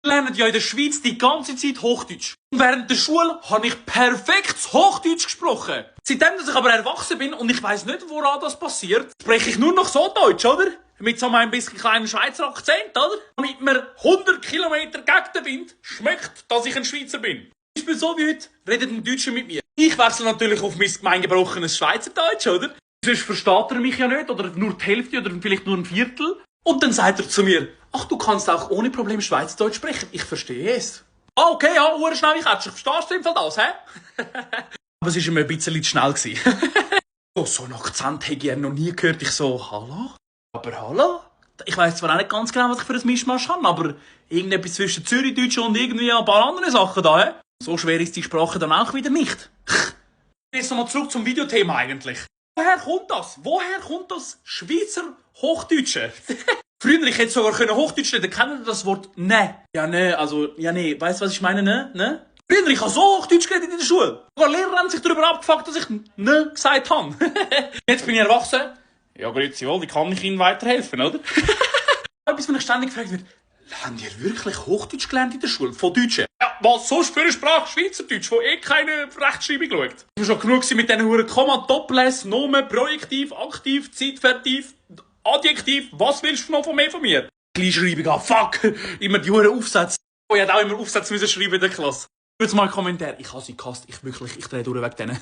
lernen ja in der Schweiz die ganze Zeit Hochdeutsch. Und während der Schule habe ich perfektes Hochdeutsch gesprochen. Seitdem, dass ich aber erwachsen bin und ich weiss nicht, woran das passiert, spreche ich nur noch so Deutsch, oder? Mit so einem bisschen kleinen Schweizer Akzent, oder? Damit mir 100 Kilometer gegen den Wind schmeckt, dass ich ein Schweizer bin. Zum Beispiel so wie heute redet ein Deutscher mit mir. Ich wechsle natürlich auf mein gemeingebrochenes Schweizerdeutsch, oder? Sonst versteht er mich ja nicht, oder nur die Hälfte, oder vielleicht nur ein Viertel. Und dann sagt er zu mir, ach, du kannst auch ohne Probleme Schweizerdeutsch sprechen. Ich verstehe es. Ah, okay, ja, schnell wie catch. Verstehst du im Fall das, hä? Aber es war mir ein bisschen zu schnell. So einen Akzent habe ich noch nie gehört. Ich so, hallo? Aber hallo? Ich weiss zwar auch nicht ganz genau, was ich für ein Mischmasch habe, aber irgendetwas zwischen Zürichdeutsch und irgendwie ein paar andere Sachen da, hä? So schwer ist die Sprache dann auch wieder nicht. Jetzt nochmal zurück zum Videothema eigentlich. Woher kommt das? Woher kommt das Schweizer Hochdeutsche? Früher, ich hätte sogar Hochdeutsch reden. Kennen Sie das Wort ne? Ja, ne, also, ja, ne. Weißt du, was ich meine, ne? Früher, ich habe so Hochdeutsch geredet in der Schule. Sogar Lehrer haben sich darüber abgefuckt, dass ich ne gesagt habe. Jetzt bin ich erwachsen. Ja, grüezi wohl, wie kann ich Ihnen weiterhelfen, oder? Etwas, wenn ich ständig gefragt werde, haben ihr wirklich Hochdeutsch gelernt in der Schule? Von Deutschen? Ja, was sonst für eine Sprache? Schweizerdeutsch, wo keine Rechtschreibung schaut. Ich war schon genug mit diesen Huren Komma, Doppeless, Nomen, Projektiv, Aktiv, Zeitvertief, Adjektiv. Was willst du noch von mir? Kleinschreibung, fuck! Immer die Huren Aufsätze. Oh, ich hätte auch immer Aufsätze müssen schreiben in der Klasse. Jetzt mal einen Kommentar. Ich habe sie gehasst. Ich drehe durch wegen denen.